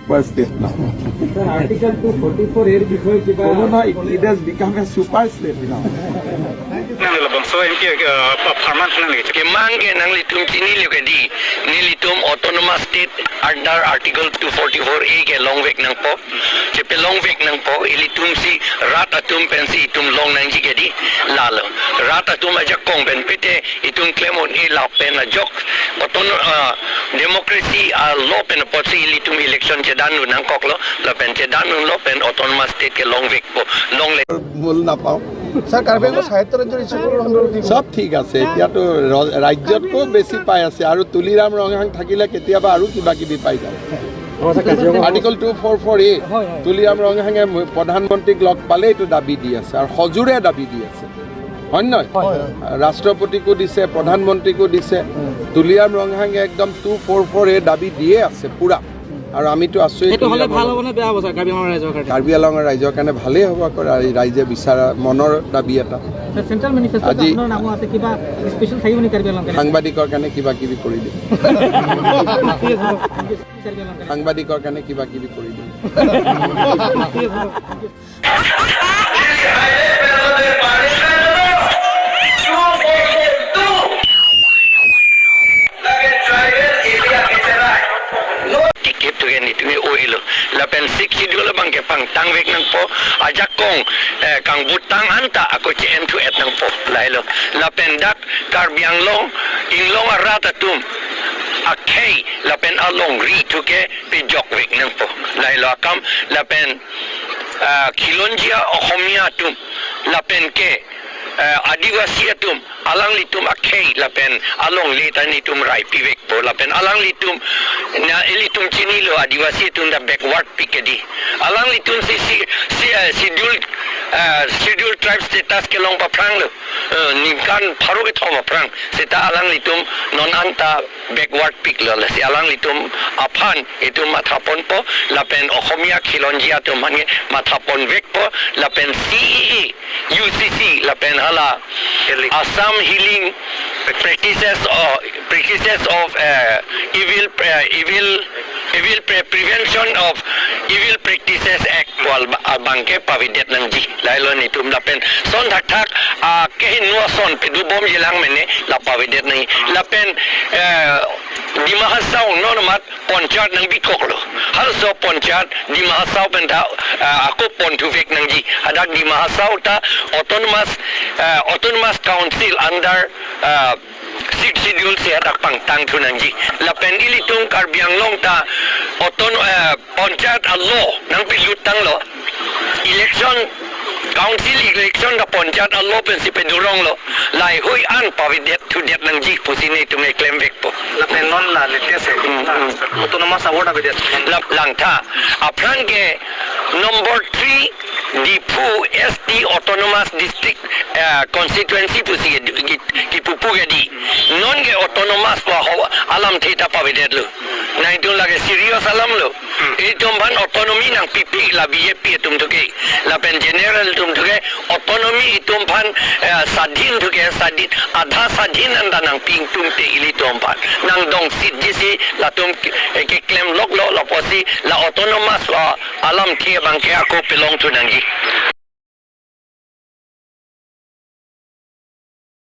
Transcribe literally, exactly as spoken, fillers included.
Super state now. Sir, Article two forty-four A ৰ বিষয়ে কিবা ক'ব নহয়, it, it has become a super state now. Nang le bangso M P, uh, pa-, permanent nang le. Kemang ke nanglitum chinilo ke di, nelitum autonomous state under Article two forty-four A kelongvek nangpo, chepelongvek nangpo, ilitum si rat atum pensi itum long nangji ke di, lalo. Rat atum ajakong pen pete itum klem un-e lapen ajok. Autono-, ah, democracy a law pen apotsi ilitum election chedan un nangkoklo, lapen chedan unlo pen autonomous state kelongvekpo, longle. মূল নাপাওঁ। ছাৰ, কাৰ্বি আংলং সাহিত্য ৰাজ্যৰ ইছ্যুটোৰ সন্দৰ্ভত কি ক'ব? চব ঠিক আছে, এতিয়াতো ৰ-, ৰাজ্যতকৈ বেছি পাই আছে, আৰু তুলিৰাম ৰংহাং থাকিলে কেতিয়াবা আৰু কিবা কিবি পাই যাব। হয়, sir, Kaziranga article two four four A, হয়, হয়। তুলিৰাম ৰংহাঙে মু-, প্ৰধানমন্ত্ৰীক লগ পালে এইটো দাবী দি আছে আৰু সজোৰে দাবী দি আছে, হয় নে নহয়? হয়, হয়। ৰাষ্ট্ৰপতিকো দিছে, প্ৰধানমন্ত্ৰীকো দিছে। তুলিৰাম ৰংহাঙে একদম টু ফ'ৰ ফ'ৰ এ দাবী দিয়ে আছে পুৰা। আৰু আমিতো আছোৱেই সেইটো হ'লে তুলিৰাম ভাল ৰংহাং। হ'ব নে বেয়া হ'ব, ছাৰ, কাৰ্বি আংলং ৰাইজৰ কাৰণে? কাৰ্বি আংলং ৰাইজৰ কাৰণে ভালেই হ'ব, আকৌ ৰাই-, ৰাইজে বিচৰা মনৰ দাবী এটা। ছাৰ, চেণ্ট্ৰেল মেনিফেষ্টত আজি আপোনাৰ নামো আছে, কিবা স্পেচিয়েল থাকিব নেকি কাৰ্বি আংলং কাৰণে? সাংবাদিকৰ কাৰণে কিবা কিবি কৰি দিম। ঠিক আছে, ছাৰ। কাৰ্বি আংলং কাৰণে। সাংবাদিকৰ কাৰণে কিবা কিবি কৰি দিম। ঠিক আছে, sir. Tikip tu kan itu ni oilo. Lapen Sixth Schedule abang kepangtangvek nangpo, ajakong, eh, kangbutang anta ako che-en thu et nangpo, lailo. Lapen dak Karbi Anglong, Inglong arat atum akhei lapen alongri thu ke pejokvek nangpo, lailo akam. Lapen ah, Khilonjia Ohomia atum, lapen ke, ah, Adivasi atum, alanglitum akhei lapen alongle ta nelitum raipivekpo, lapen alanglitum, na ilitum chinilo Adivasi atum ta backward pik ke di. Alanglitum si, si, si, ah, schedule, ah, schedule tribe status kelong paphranglo, ah, ningkan pharo kethom aphrang, seta alanglitum non anta backward piklo, lasi alanglitum aphan itum mathaponpo, lapen Ohomia Khilonjia atum aphan ke mathaponvekpo, lapen C E A, U C C, lapen hala Assam Healing Practices, uh, Practices of, uh, Evil, uh, Evil, Evil Pre-, Prevention of Evil Practices Act pu al-, abang ke pavedet nangji. Lailo nelitum lapen son thakthak, ah, kehingno ason pedubomjilang mene la pavedet nangji. Lapen, eh, Dima Hasao non amat Panchayat nangbikoklo. Halaso Panchayat Dima Hasao pen ta, ah, ako ponthuvek nangji. Hadak Dima Hasao ta autonomous, eh, autonomous council under, ah, Sixth Schedule si hadak pangtang thu nangji. Lapen ilitum Karbi Anglong ta auton-, eh, Panchayat a-law nangpelut tanglo. Election, council election ta Panchayat a-law pensi peduronglo. Laheihui an pavedet thudet nangji pusi nelitum keklemvekpo. Lapen non la latest, hmm, hmm, autonomous award avedet. La langtha. Aphrang ke number three Diphu S T Autonomous District, eh, Constituency pusi ke, ke, kepupu ke di. Non ke autonomous pu aho alamthe ta pavedetlo. Nangtum lake serious alamlo. Ilitum aphan autonomy nangpipe la B J P atum thu ke. Lapen general atum thu ke autonomy itum aphan, eh, swadhin thu ke, swadhin, adha swadhin anta nangpi ingtungte ilitum aphan. Nangdong seat jisi latum ke, eh, keklem loklo, lapusi la autonomous, ah, alamthe abang ke ako pelong thu nangji.